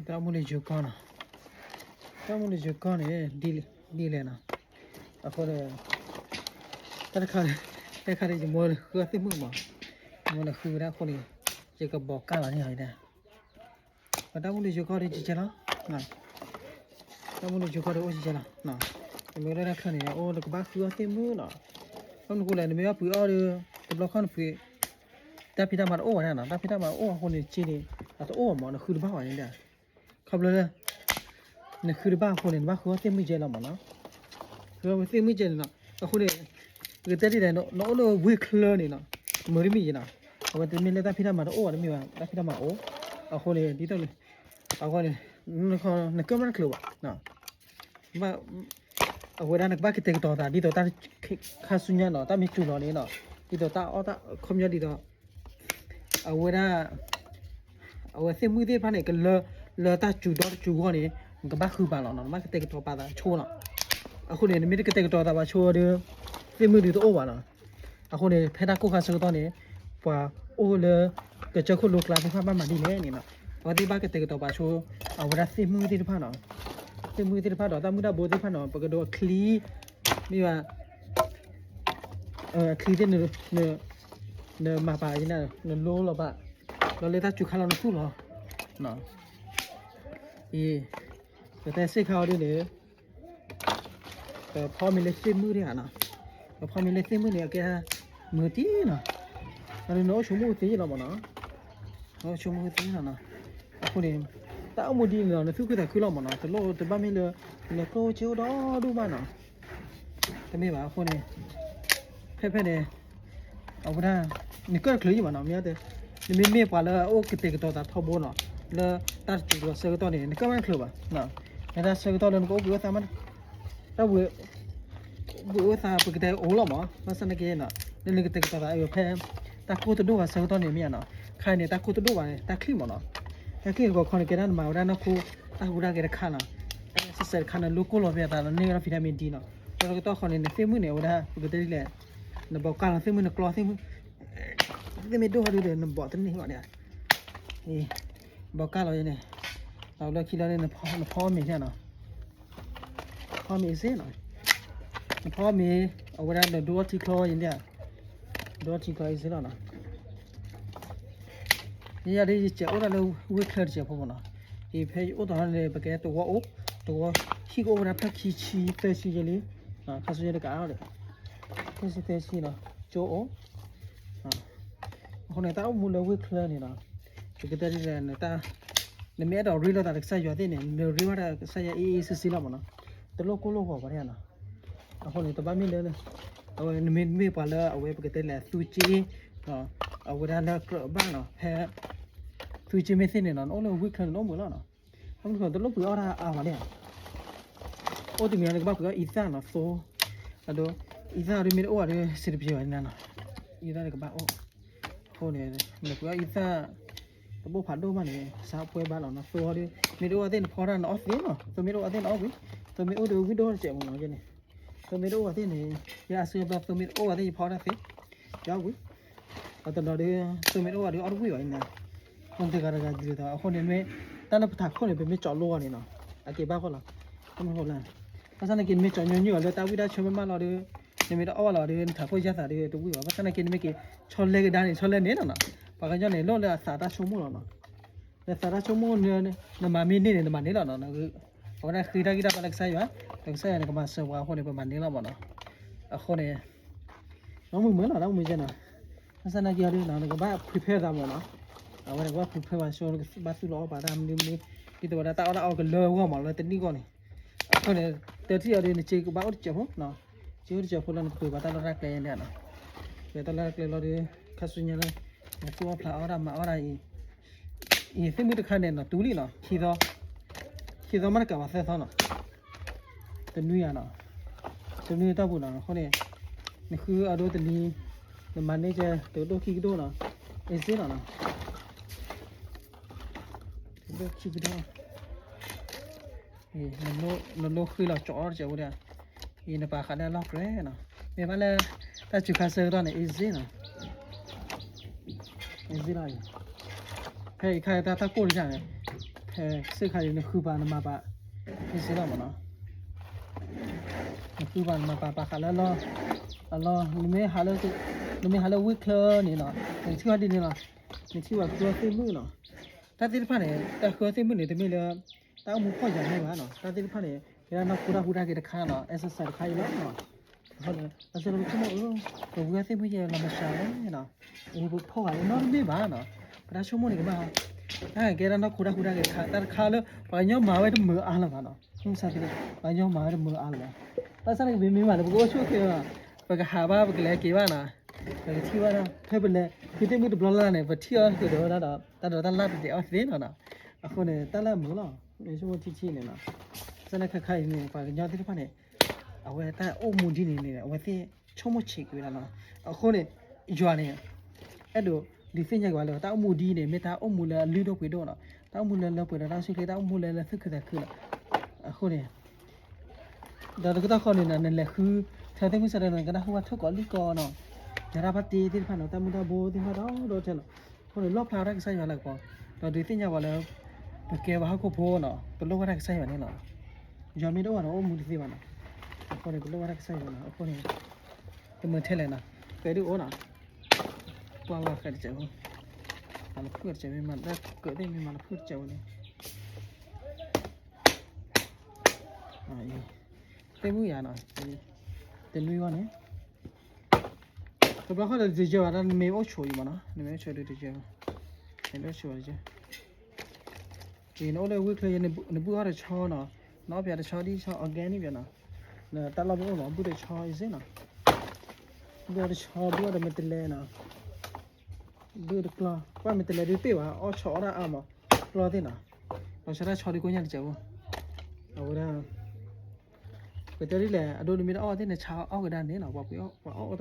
တၢ်အိၣ်မူလၢယိၤကီၢ်နီၤ, တၢ်အိၣ်မူလၢယိၤကီၢ်န့ၣ် ဒ်လဲၣ်နီၤ, အဃိန့ၣ် တၢ်တခါ တခါန့ၣ် ယမိၢ်ဃုအီၣ်သ့ၣ်မုၣ်မး, ယမိၢ်န့ၣ်ဃုဝဲဒၣ်အဃိန့ၣ် ယကဘီးကၢ်လီၤန့ၢ်အီၤဒၣ်, ပတၢ်အိၣ်မူလၢယိၤကီၢ်ဒ်ကဲကဲလီၤ, တၢ်အိၣ်မူလၢယိၤကီၢ်ဒ်အိၣ်ကဲကဲလီၤ, နမ့ၢ်အိၣ်လၢတၢ်ချၢန့ၣ် အိၣ်နကဘၣ်ဃုအီၣ်သ့ၣ်မုၣ်နီၤ, ဘၣ်မနုၤအဃိလဲၣ် နမ့ၢ်ဘၣ်ပှ့ၤအီၣ်ဒီး တဘျီခီနပှ့ၤ တၢ်ဖံးတၢ်မၤတအိၣ်ဘၣ်န့ၣ်နီၤ, တၢ်ဖံးတၢ်မၤတအိၣ်အဃိန့ၣ် က့န့ၣ် အတအိၣ်ဘၣ်မး နဃုတဘၣ်ဘၣ်န့ၣ်, ခီဖျိလၢ နဃုတဘၣ်အဃိန့ၣ် နဘၣ်ဃုအီၣ်သ့ၣ်မုၣ်ကဲလီၤမးနီၤ, ဃုအီၣ်သ့ၣ်မုၣ်ကဲန့ၣ်နီၤ, အဃိန့ၣ် ပကတဲဒ်လဲၣ် နအိၣ်လၢဝ့ၢ်ချၢန့ၣ်နီၤ, မုာ်တမံၤယဲနီၤ, အဝဲတမ့ၢ်လၢတၢ်ဖံးတၢ်မၤတအိၣ်ဘၣ်တမ့ၢ်ဘၣ် တၢ်ဖံးတၢ်မၤအိၣ်, အဃိန့ၣ် ဒ်သိးန့ၣ် အဃိန့ၣ် နကၢၢ်မးတချုးဘၣ် အဝဲဒၣ်နကဘၣ်ကတဲာ်ကတီၤသး ဒ်သိးတၢ်ခါဆူညါနီၤ တၢ်မ့ၢ်စူၤလီၤန့ၣ်နီၤ ဒ်သိးတၢ်အီၣ်တၢ်ခီပညီဒ်သိး အဝဲဒၣ် အဝဲသ့ၣ်မုၣ်သ့ၣ်တဖၣ်န့ၣ် ကလၢ လၢတၢ်စူၤဒီတစူၤအဂီၢ်န့ၣ် နကဘၣ်ဃုပာ်လီၤနီၤ နဘၣ်ကတဲာ်ကတီၤပာ်သးဆိလီၤ. အဃိန့ၣ် နမ့ၢ်တကတဲာ်ကတီၤသးပာ်ဆိဒီး သ့ၣ်မုၣ်ဒုးတအိၣ်ဘၣ်နီၤ. အဃိန့ၣ် ဖဲတၢ်ကိၢ်ခါဆၢကတီၢ်န့ၣ် ပှၤအိၣ်လၢ ကစၢၢ်ခိၣ်လိၤကျါသ့ၣ်တဖၣ်ဘၣ်မၤဒ်လဲၣ်န့ၣ်နီၤ အဝဲသ့ၣ်ဘၣ်ကတဲာ်ကတီၤပာ်ဆိ အဝဲဒၣ်သ့ၣ်မုၣ်သ့ၣ်တဖၣ်နီၤ သ့ၣ်မုၣ်သ့ၣ်တဖၣ်ဒီးတၢ်မုၢ်တၢ်ဘိသ့ၣ်တဖၣ်နီၤ ပကဒိးအချံ မ့ၢ်ဘၣ် အချံသ့ၣ် နမၤပာ် နလိလီၤဘၣ် ဒီးလၢတၢ်စူၤခါလီၤနသူၣ်လီၤ အံၤ ပတဲစ့ၢ်ခါအီၤဒ်န့ၣ် ပဖီမ့ၤလၢသ့ၣ်မုၣ်ဒံးဧါနီၤ ပဖီမ့ၤလၢသ့ၣ်မုၣ်န့ၣ် အကဲမုာ်တံၢ်နီၤ ဒီးနအိၣ်ဆိးမုၢ်သ့လီၤမးနီၤ နအိၣ်ဆိးမုၢ်သ့လီၤနီၤ အဃိန့ၣ် တၢ်အိၣ်မူဒ်န့ၣ်နီၤ နသူၣ်ခုသးခုလီၤမးနီၤ တလိၣ်တဘၣ်မ့ၢ်လၢ နကျိၣ်စ့အိၣ်ဒီဒူၣ်ဘၣ်နီၤ တမ့ၢ်ဘၣ်အဃိန့ၣ် ဖဲဖဲန့ၣ် အဝဲဒၣ် နကၢၢ်တချုးယံၤဘၣ်နီၤ မ့ၢ်တဲ နမ့မ့ၢ်ပှၤလၢအအိၣ်ကတဲာ်ကတီၤသးထီဘိနီၤ လၢတၢ်တစူၤတလီၤဆၢကတီၢ်န့ၣ် နကၢၢ်မးတချုးဘၣ် လၢတၢ်ဆၢကတီၢ်လၢနကအိၣ်ဘှံးအိၣ်သါမး တၢ်ဘှံး ဘှံးအိၣ်သါပကတဲအိၣ်လီၤမး ဘၣ်ဆၣ်နာ်က့နီၤ လၢနကတဲာ်ကတီၤသးဖဲ တၢ်ကိၢ်တဒိၣ်ဘၣ်ဆၢကတီၢ်န့ၣ်မ့ၢ်ဧါနီၤ ခါအံၤန့ၣ် တၢ်ကိၢ်တဒိၣ်ဘၣ်န့ၣ် တၢ်ချံၣ်မးနီၤ တၢ်ချံၣ်ဂီၤခီန့ၣ် ကဲဒၣ်နမၤဝဲဒၣ်နီၢ်ခိ တၢ်ဟူးတၢ်ဂဲၤတခါနီၤ စဲးစဲးတခါန့ၣ် လိၣ်ကိၢ်လီၤဖဲအသးဒီးန့ၢ်ဝဲဒၣ် vitamin D နီၤ တၢ်ကတီၢ်ဃီန့ၣ် နသ့ၣ်မုၣ်န့ၣ် အဝဲဒၣ် ပကတဲဒ်လဲၣ် နဘီးကၢ်လီၤသ့ၣ်မုၣ် နကျီသ့ၣ်မုၣ် သ့ၣ်မ့ၢ်ဒိၣ်ဟီဒုဒီး နဘီးတန့ၢ်ဘၣ်န့ၣ် ဘီးကၢ်လီၤယဲန့ၣ် လီၤလၢခံလီၤန့ၣ် နဖီမ့ၤန့ၣ်နီၤ ဖီမ့ၤအစ့နီၤ နဖီမ့ၤ အဝဲဒၣ်ဒီးဒိအီထံချီယဲန့ၣ် ဒိအီထံချီအစ့လီၤနီၤ ယဲယၤဒ်ယစဲးအိၣ်ဒၣ်လၢဝ့ၢ်ချၢတစဲးဖိမးနီၤ အံၤဖဲယအိၣ်တီၤန့ၣ် ပကဲတဝီအိၣ် တဝီဟံၣ်ကအိၣ်ဝဲဒၣ်ဖျၢၣ်ခံဆံသၢဆံယဲလံ ခါဆူညါတကအါဒီး သၢဆံသၢဆံနီၤ ကၠိအိၣ် အဃိန့ၣ် တၢ်အိၣ်မူလၢဝ့ၢ်ချၢန့ၣ်နီၤ ပကတဲဒ်လဲၣ် နမ့ၢ်အဲၣ်ဒိးရ့လိာ်သးဒီးကစၢ်ယွၤသ့ၣ်န့ၣ် နရ့ဘၣ်ဒီးကစၢ်ယွၤအ့ၣ်အ့ၣ်စ့စ့လီၤမးနီၤ တလိၣ်ကိၢ်လိၣ်ဂီၤပှၤန့ၣ်နီၤ အဃိန့ၣ် တဘၣ်မ့ၢ်လၢ အဝဲနမ့ၢ်မ့ၢ်ပှၤလၢအဝဲပကတဲလဲၣ် သူစ့ အဝဲဒၣ်လၢကြၢးဘၣ်နီၤ ဖဲ သူစ့မ့ၢ်သ့ၣ်န့ၣ်နီၤ နအိၣ်လၢဝ့ၢ်ချၢန့ၣ် နအိၣ်မုာ်လီၤနီၤ တလိၣ်ပှ့ၤအီၣ်တၢ်အါမးန့ၣ် အိၣ်တမံၤလၢကဘၣ်ပှ့ၤအီၣ်အံသၣ်နီၤ သိ အဒိ အံသၣ်ဒ်မ့ၢ်တအိၣ်ဘၣ်ဒီး စံးတပျဲၤဘၣ်န့ၣ်နီၤ အံသၣ်တကဘၣ်အိၣ် အဃိန့ၣ် နပှ့ၤအီၣ်အံသၣ် တဘိၣ်ဖးဒိၣ်မးန့ၣ် စးပှဲၤဘၣ်လီၤနီၤ သိအီၤဒီး မ့ၢ်တအိၣ်ဘၣ်သ့ၣ်နဖီတၢ်နအီၣ်သ့နီၤ သိမ့ၢ်တအိၣ်ဘၣ်သ့ၣ်နအီၣ်ဝံၤ သိမ့ၢ်အိၣ်ဒီးဝံၣ်ဒိၣ်တစဲးမးနီၤန့ၣ် သိမ့ၢ်တအိၣ်ဘၣ်သ့ၣ်န့ၣ် ယအါစုဘျီသိမ့ၢ်တအိၣ်ဘၣ်သ့ၣ်ယဖီတၢ်သ့ ယအီၣ်ဝံၤ အတနီၤဒီး သိမ့ၢ်တအိၣ်ဘၣ်ဒီးအီၣ်တဝံၣ်ဘၣ်အံၤန့ၣ် ပတဂၤတဂၤဒ်သိး အဃိန့ၣ်မ့ၢ် တၢ်လၢပထးခိၣ်န့ၣ် ပမ့ၢ်ကၠီလိအီၤန့ၣ်နီၤ အက့ၤဘၣ်ဃီလီၤ တမ့ၢ်ဃိလၢ ဘၣ်ဆၣ်နာ်က့ နမ့ၢ်ကၠီညီညီအီၤလၢတၢ်ဝံၣ်တၢ်ဆၢမ့ၢ်မးလီၤဒီး နမ့ၢ်တအီၣ်ဘၣ်လီၤဒီး နထးခိၣ်ယၢ်သးဒီးတဝံၣ်ဘၣ် ဘၣ်ဆၣ်နာ်က့ နမ့ၢ်က့ၤဆီလဲကဒါန့ၣ် ဆီလဲန့ၣ်လီၤနီၤ ပှၤကညီန့ၣ် လိၣ်လၢအသးတၢ်ဆိကမိၣ်လီၤနီၤ နသးတၢ်ဆိကမိၣ် နမၤမ့ၢ်န့ၢ်န့ၣ် နမၤန့ၢ်လီၤနီၤ အဝဲဒၣ်ဃ့တၢ်ဂံၢ်တၢ်ဘါလၢကစၢ်ယွၤ ဒီးကစၢ်ယွၤန့ၣ် ကမၤစၢၤပှၤအဃိန့ၣ် ပမၤန့ၢ်လီၤမးနီၤ အဃိန့ၣ် နီၢ်မုၢ်မုၢ်လီၤ နီၢ်မုၢ်မုၢ်ကဲနီၤ ဘၣ်ဆၣ်နာ်က့အီၤဒ်နီၤ နကဘၣ် prepare သးမးနီၤ အဝဲန့ၣ်ကဘၣ် prepare ပှၤဆိ ဘၣ်သူၣ်လီၤအီၣ်ပာ်တၢ်မနုၤမနုၤ ဒ်သိးဝဲဒၣ်တၢ်အီၣ်တၢ်အီကလၢအဂီၢ်မးလၢတနံၣ်အဂီၢ်န့ၣ် အဃိန့ၣ် တၢ်ထံၣ်အီၤဒ် နစ့ကဘၣ်အိၣ်တစဲးဖိနီၤ စ့အိၣ်တစဲးဖိလၢနကပှ့ၤဘၣ်တၢ်လီၢ်တၢ်ကျဲန့ၣ်နီၤ ပှ့ၤတၢ်လီၢ်တၢ်ကျဲလီၤဒီး ခါဆူညါလၢ နသူၣ်အီၣ်ဖျးအီၣ်တၢ်မၤအီၣ်တၢ်အံၤ အံၤသ့ၣ်မုၣ်တခါန့ၣ်နီၤ တူၤလံနီၤ ခံသီ ခံသီမ့ၢ်တကးဘၣ်သၢသီနီၤ တနွံဧါနီၤ တနွံတၢ်ပူၤနီၤ အဃိန့ၣ် နဃုအဒိတနံၤ နမၤန့ၢ်ကဲ တကဒိၣ်ခံကဒိၣ်နီၤ အ့စ့လီၤနီၤ တကဒိၣ်ခံကဒိၣ် နလိၣ်ဃ့လီၤကၠီအီၣ်တစဲးဝဲဒၣ် အံၤနပာ်ဃာ်လၢအလီၢ်ကြဲနီၤ မ့ၢ်ဘၣ်လၢ တၢ်စူၤခါဆၢကတီၢ်န့ၣ် အ့စ့နီၤ အ့စ့လီၤအံၤ ဖဲအံၤခါတၢ်တၢ်ကိၢ်တခါန့ၣ် ဖဲ စ့ၢ်ခါအံၤ နဃုပာ်နမၤပာ် စ့ၢ်လီၤမ့ၢ်နီၤ. နဃုပာ်နမၤပာ် ပာ်ဃာ်လၢအလီၢ်, အလီၢ်, နမ့ၢ်ဟးလၢ, နမ့ၢ်ဟးလၢဝ့ၢ်ချၢန့ၣ်နီၤ, နကထံၣ်ဘၣ်ဒ်န့ၣ်လီၤ. နထံၣ်ဘၣ်ဃုအီၣ်သ့ၣ်မုၣ်နီၤ. တၢ်သ့ၣ်တဖၣ်န့ၣ် တၢ်ဃုအီၣ်သ့ၣ်မုၣ်န့ၣ် တမ့ၢ်လၢ တၢ်အိၣ်မူဖှီၣ်ယာ်န့ၣ်ဘၣ်နီၤ. တၢ်သ့ၣ်တဖၣ်န့ၣ် ကဲဒၣ်နီၢ်ခိတၢ်ဟူးတၢ်ဂဲၤတခါနီၤ, exercise တခါအံၤလီၤ. အဃိန့ၣ် အစလီၤပဆိကမိၣ်အၢ, ပဝံအီၣ်သ့ၣ်မုၣ်ယဲလီၤမစှၤလဲၣ်နီၤ, အဝဲပဖှီၣ်ဂၤလၢနီတမ့ၢ်ဘၣ်နီၤ, ပတၢ်ဆိကမိၣ်န့ၣ်ကမၣ်, တၢ်ကဲဒၣ်နီၢ်ခိတၢ်ဟူးတၢ်ဂဲၤတခါ, တၢ်တခါလၢ ပှၤကညီမၤဝဲတမုာ်အါလၢၤဘၣ်နီၤ, မုၢ်မဆါတနံၤ ပှၤကညီမၤဝဲတမုာ်အါလၢၤဘၣ်, ဘၣ်ဆၣ်န့ၣ်ကမ့ၢ်မ့ၢ်မးန့ၣ် ပကအိၣ်ဆူၣ်အိၣ်ချ့ဘၣ်, ပကဟးဘၣ် ပကလဲၤက့ၤဘၣ်နီၤ, ပကထံၣ်ဘၣ်နီၤ, ဖဲပလဲၤ ဖုသ့ၣ်မုၣ်တဘျီလၢ်လၢ်န့ၣ် ပထံၣ်အီၤကဒီးဝဲဒၣ်ဒီး တၢ်ဒိးတၢ်လၢ်တဒဲးအီၣ်သ့နီၤနီၤ, အဃိန့ၣ် တၢ်လၢအမုာ်လီၤ, ဆိကမိၣ်ထံထံန့ၣ်နီၤ, ဘၣ်ဆၣ်န့ၣ်ခါခါအံၤန့ၣ် ပှၤကညီသ့ၣ်တဖၣ်န့ၣ် အဝဲတၢ်အိၣ်မူဒ်န့ၣ်န့ၣ် အဝဲသ့ၣ်ဆိကမိၣ်ဆံးက့ၤဝဲဒၣ်လီၤ. အဃိန့ၣ် ယွၤန့ၣ် အဲၣ်ဒိးဒုးသ့ၣ်ညါက့ၤဝဲလၢ တၢ်အိၣ်မူဒ်အံၤန့ၣ် မ့ၢ်တၢ်အိၣ်မူလၢအလုၢ်ဒိၣ်ပှ့ၤဒိၣ်နီၤ, တၢ်အိၣ်မူလၢလၢပှဲၤဒီးတၢ်အိၣ်ဆူၣ်အိၣ်ချ့, တၢ်အိၣ်မူလၢလၢသူၣ်ခုသးခုလီၤ. အဃိန့ၣ် ဒီးတကတီၢ်ဃီန့ၣ် နလဲၤဃုထၢသ့ၣ်မုၣ်ဆၢဒီး နကနၢ်ဟူဘၣ်ထိၣ်ကီးလံၣ်ကီးနီၤ, ယၤတၢ်ဘၣ်တ့သ့ၣ်တဖၣ်နီၤ, တၢ်မုၢ်တၢ်ဘိသ့ၣ်တဖၣ်ဒီးဒိၣ်ထဲလီၤ. အဃိန့ၣ် လီၣ်ဖျါဝဲဒၣ်ကစၢ်ယွၤလၢကပီၤ, ဒီးဒုးသ့ၣ်ညါပှၤလၢ ပကဲပှၤဟီၣ်ခိၣ်ဖိနီၤ, ပလိၣ်ဘၣ်တၢ်ကစၢ်ယွၤန့ၣ်လီၤ. ယွၤမ့ၢ်တအိၣ်ဘၣ်န့ၣ် အိၣ်မူတသ့ဘၣ်နီၤ. အဃိန့ၣ် ပလိၣ်ဘၣ်တၢ်ကစၢ်ယွၤနီၤ. အဃိန့ၣ် တမုာ်ထဲလဲၣ်နီၤ, ကဲဒုးအိၣ်နီၤ, ပှၢ်လီၤဃဲတစဲးဖိ, မၤလၢဖုၣ်တစဲးဝဲ, မၤလၢကၢးသ့ၣ်မ့ၢ်မၤလၢဖုၣ်တစဲးဝဲန့ၣ် သ့ၣ်မုၣ်ယၤနီၤ, တနွံဂီၢ်န့ၣ်, တဘျီဃီဒီးတယၢဘၣ် နမ့ၢ်အိၣ်ဆိးအံၤမးနီၤ, နမ့ၢ်အိၣ်ဆိးဒီးတယၢဘၣ်, နမ့ၢ်အိၣ်ဆိးတယၢ, နအိၣ်လၢဝ့ၢ်ချၢယဲ နဘုၣ်အီၣ်တဆီနီၤ, နအီၣ်ပၠးတဆီဒ်ဆီ organic ပၠးနီၤ, နတၢ်လီၢ်မ့ၢ်အိၣ်မး ဘုၣ်တဆီအံၤစ့ၢ်နီၤ, ဘုၣ်အီၣ်တဆီ ဘုၣ်အီၣ်ဒီးမဲာ်တဲးလဲးနီၤ, ဘုၣ်တကျီၢ် ကွၢ်မဲာ်တဲးလဲးဒုးပ့ၢ်ဘၣ် အီၣ်ဆီအီၣ်တၢ်အါမး, ကျီၢ်သ့ၣ်နီၤ, လီၤဆီတၢ်ဆီဒုးကိးညါတစဲးဖိ, အဝဲဒၣ် ပတဲဒ်လဲၣ် အဒိနမ့ၢ်တအီၣ်သ့ၣ် နဆါအီၣ်ကဒါန့ၣ်နီၤ, ပှၤအီၣ်ကဒါန့ၣ် အီၣ်အီၣ်အီၣ်နီၤ, နဆါအီၣ်န့ၣ် မ့ၢ်အဒိအဖိ, န့ၣ်န့ၣ်သ့ၣ်တဖၣ်နဘုၣ်အါထီၣ်အါထီၣ်, မ့ၢ်အီၣ်ဟီဒ်ဒီး ဘုၣ်အီၣ်ကစၢ်တၢ်ဘုၣ်အီၣ်န့ၣ်ဂ့ၤကတၢၢ်လီၤမးနီၤ, နဘုၣ်အီၣ်န့ၣ်ဂ့ၤဒိၣ်ကတၢၢ်လီၤ, ခီပညီ နအိၣ်ဖဲဖဲအံၤတမုာ်တမံၤနီၤ, နကျီသ့ၣ်မုၣ်ဘျီဒီး တၢ်ကိၢ်ထီၣ်လီၤဒီး အိၣ်ဘှံးအိၣ်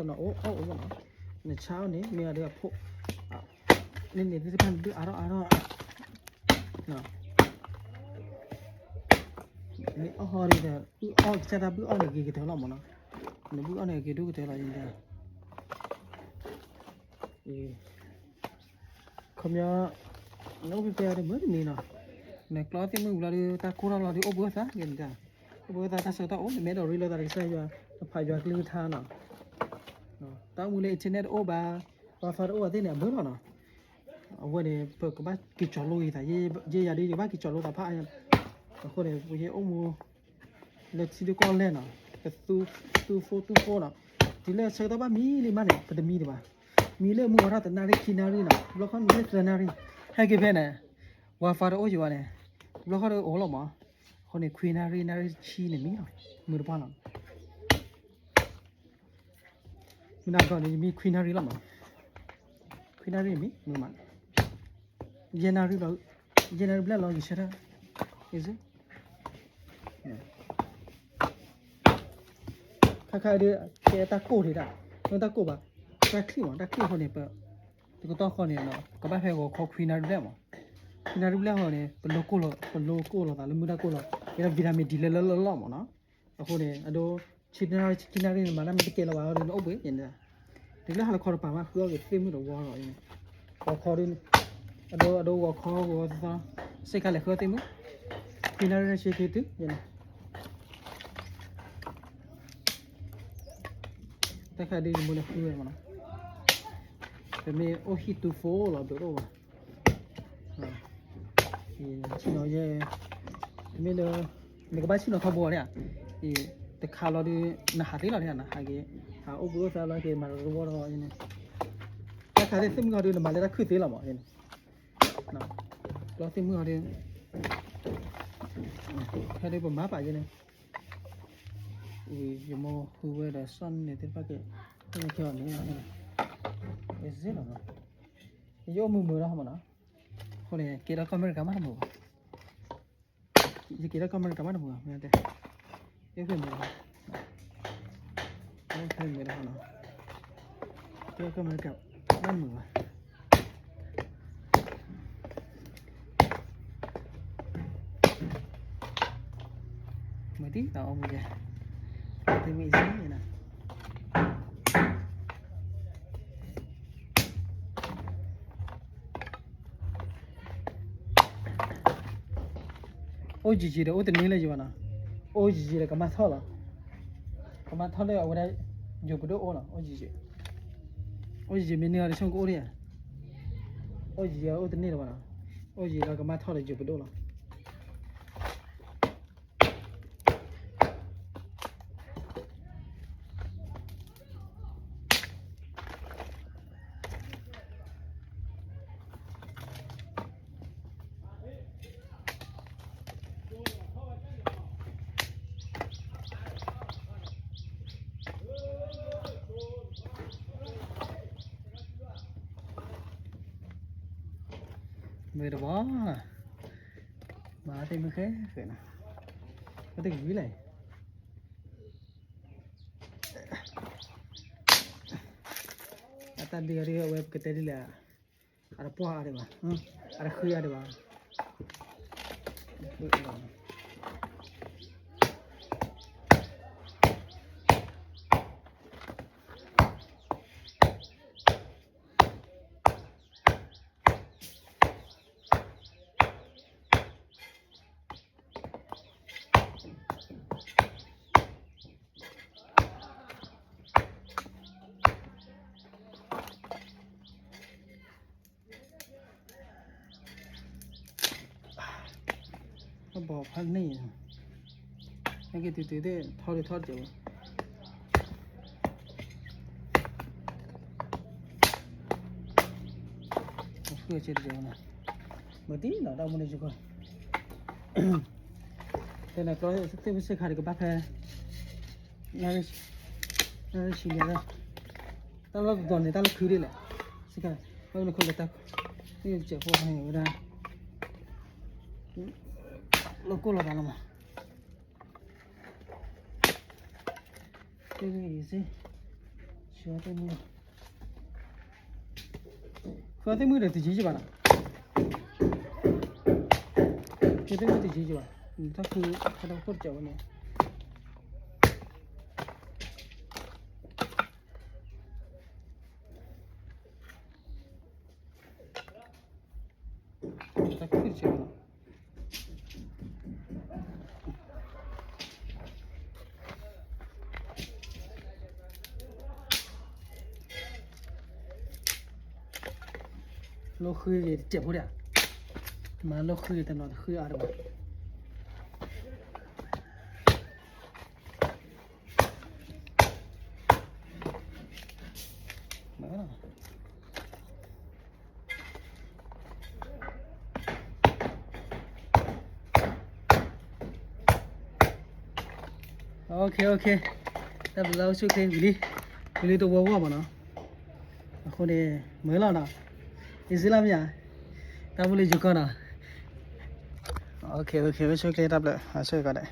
သါကဲန့ၣ်, အိၣ်ဘှံးအိၣ်သါတၢ်ဆၢကတီၢ်အိၣ် နမ့ၢ်အဲၣ်ဒိးရ့လိာ်သးဒီးကစၢ်ယွၤ နဖးယွၤကလုၢ်ကထါနီၤ, တၢ်အိၣ်မူလၢ internet တအိၣ်ဘၣ်, Wi-Fi တအိၣ်ဘၣ်သ့ၣ်န့ၣ် အဘၢလီၤနီၤ, အဝဲန့ၣ် ပကဘၣ်က့ၤကၠီၤလိအံၤသး, ယဲယၤဒ်ယကဘၣ်က့ၤကၠီၤလိသးဖးအါ, အဃိန့ၣ် ပယဲအိၣ်မူ လၢထံဒိၣ်ကီၢ်လဲၢ်နီၤ, ပသူ သူ phone သူ phone နီၤ, တုၤလၢဆၢကတီၢ်ဘၣ်မံလံမးန့ၣ် ပတမံဒံးဘၣ်, မံလၢမုၢ်ဝါထီၣ်တနၣ်ရံၣ်ခံနၣ်ရံၣ်နီၤ, ဘျီခီမံလၢသၢနၣ်ရံၣ်, ဟဲက့ၤဖဲန့ၣ် Wi-Fi တအိၣ်ယံၤဘၣ်န့ၣ်, ဘျီခီဒီးအိၣ်လီၤမး, အဃိန့ၣ် ခွံနၣ်ရံၣ် နၣ်ရံၣ်တဆံန့ၣ်မံလီၤ, မုၢ်တပှၢ်လီၤ မုၢ်နၤကီၢ်န့ၣ် ယမံခွံနၣ်ရံၣ်လီၤမး, ခွံနၣ်ရံၣ်မံ မုၢ်မး, ယဲၢ်နၣ်ရံၣ်လီၤ, ယဲၢ်နၣ်ရံၣ်ဘျဲၣ်လီၤ ယဆၢထၢၣ်, ခါခါဒီး ကဲတၢ်ကိၢ်ဒံးဒၣ်, မ့ၢ်တၢ်ကိၢ်ဘၣ်, တၢ်ချံၣ်မး တၢ်ချံၣ်အဃိန့ၣ် ပ တကတီၢ်ဃီန့ၣ် ကဘၣ်ဖဲဂီၤခီခွံနၣ်ရံၣ်ဘျဲၣ်မး, ခွံနၣ်ရံၣ်ဘျဲၣ်ဃီန့ၣ် ပလိၣ်ကိၢ်လီၤ, ပလိၣ်ကိၢ်လီၤသးလၢမုၢ်တၢ်ကိၢ်လီၤ, ကဲဒီး vitamin D လၢလၢလီၢ်လီၢ်မးနီၤ, အဃိန့ၣ် အဒိ ဆံနၣ်ရံၣ် ခံနၣ်ရံၣ်န့ၣ် မၤတၢ်မ့ၢ်တကဲလၢၤဘၣ်ဒီး နအိၣ်ဘှံးန့ၣ်, တုၤလၢဟါလီၤခီတပၤမး ဃုအီၣ်က့ၤသ့ၣ်မုၣ်တဝီလီၤ, ဂီၤခီဒီး အဒိ အဒိဂီၤခီဂီၤသီသီ စ့ၢ်ကီးလဲၤဃုအီၣ်သ့ၣ်မုၣ်, ခွံနၣ်ရံၣ်ဆ့က့ၤတုၤန့ၣ် တၢ်ခါဒ်ယမိၢ်လဲၤဃုဝဲမးနီၤ, ပမ့ၢ်အိၣ်ဟံၣ်တူဖိလီၤ ဒိးတအိၣ်ဘၣ်, ဆ့ၣ်နီၤယဲ, မ့ၢ်လၢ နကဘၣ်ဆ့ၣ်နီၤထီဘိလီၤ, တခါလီၤဒီး နဟးသ့လီၤ, နဟးက့ၤ ဟးအိၣ်ဘှံးအိၣ်သါလီၤက့ၤ မၤတဝီတဝီန့ၣ်, တၢ်ခါသ့ၣ်မုၣ်ဟီဒီး နမၤလၢတၢ်ခုၣ်သ့လီၤမး, လီၤသ့ၣ်မုၣ်ဟီဒီး ဟဲဒီးပမၤပာ်ယဲန့ၣ်, ယမိၢ်ဃုဝဲဒီး စီၣ်န့ၣ်သ့ၣ်တဖၣ်က့ၤ, ခဲအံၤန့ၣ် ယအိၣ်မုာ်မုာ်လီၤမးနီၤ, အဃိန့ၣ် က့ၤဒီးကီၢ်အမဲရကၤမးတမုာ်ဘၣ်, ယက့ၤဒီးကီၢ်အမဲရကၤမးတမုာ်ဘၣ်, မ့ၢ်တဲ, ယအိၣ်ဖဲမုာ်လီၤ, ယအိၣ်ဖဲမုာ်လီၤနီၤ, က့ၤဒီးကီၢ်အမဲရကၤမးတမုာ်ဘၣ်. မုၢ်တံၢ်တၢ်အိၣ်မူယဲ, တမ့ၢ်အံၤန့ၣ်, တၢ်ခါဒ်ယမိၢ်လဲၤဃုဝဲဒီး စီၣ်န့ၣ်သ့ၣ်တဖၣ်က့ၤ, ခဲအံၤန့ၣ်, အိၣ်ယံာ်ယံာ်ဒီးအိၣ်တန့ၢ်လၢၤယံၤဘၣ်နီၤ, အိၣ်ယံာ်ယံာ်ဒီးကမၣ်ထီၣ်လီၤ, ကမၣ်ထီၣ်လၢအဝဲဒၣ် ယိၤပဒိၣ်အိၣ်လီၤ, အိၣ်ယံာ်ယံာ်, အိၣ်ယံာ်ယံာ်မ့ၢ်န့ၢ်အီၤတဆိကအိၣ်ဒံးဧါ, အိၣ်ယံာ်ယံာ်အိၣ်တန့ၢ်လၢၤဘၣ်နီၤ, အိၣ်ယံာ်ဒီးကမၣ်ထီၣ်ဒီးယိၤပဒိၣ်လီၤ. မ့ၢ်တဘီ, မၤသ့ၣ်မုၢ်ဃဲဃဲနီၤ, ပတဂ့ၤလဲၣ်, အတၢ်ဒုးအီၤဒ်အဝဲပကတဲဒ်လဲၣ်, အတပှၢ်အါဒံးဘၣ်, အတဃ့အါဒံးဘၣ်. ဘီဖးန့ၣ်, ဟဲက့ၤတုၤတုၤသ့ၣ်ထီၣ်ဒုးထီၣ်တစဲးဝဲ, ဃုအစဲးတစဲးဝဲန့ၣ်, မၤတံၢ်နီၤ တၢ်မူန့ၣ်ယကီၢ်, တဲန့ၣ်ကျီသ့ၣ်မုၢ်ဆ့ၣ်ခါတကဘၣ်ဖဲ နၣ်ရံၣ်ဆံလံ, တၢ်လီၢ်တတီၤန့ၣ် တၢ်လီၢ်ခုဒ်လဲၣ်, စ့ၢ်ကီး ဘၣ်မနုၤအဃိလဲၣ်, တၢ် တစဲးဖိဟဲဝဲဒၣ် လီၢ်ကိၢ်လီၤသးလီၤမး, တၢ်ဂ့ၢ်အံၤစ့ၢ်, ဆှၢတၢ်မုၢ် ဃုသ့ၣ်မုၣ်ဒီးတယံၤယဘၣ်နီၤ, ဃုသ့ၣ်မုၣ်တယံၤယဘၣ်, တၢ်ဃု တၢ်ခိၣ်တစဲးဝဲန့ၣ်, တၢ်ခိၣ်တစဲးဝဲနီၤ. လီၢ်ဃုဂ့ၤတစဲးဖိဒၣ်, မၤလီၢ်ဃုဂ့ၤတနီၤတဃုအါတဘၣ်. တၢ်ဘျုးလၢအိၣ်ဆူၣ်ချ့ဝံၤလံ, ဝံၤလံတဝီဝီၢ်မးနီၤ, အဃိန့ၣ် မုာ်လီၤနီၤ, အံၤစ့လီၤမ့ၢ်ဧါ, တၢ်ဘူၣ်လၢယိၤကီၢ်နီၤ, အိၣ်ဆူၣ်ချ့တၢ်ဘျုး အဆိၣ်ဂ့ၤကီးဒဲး.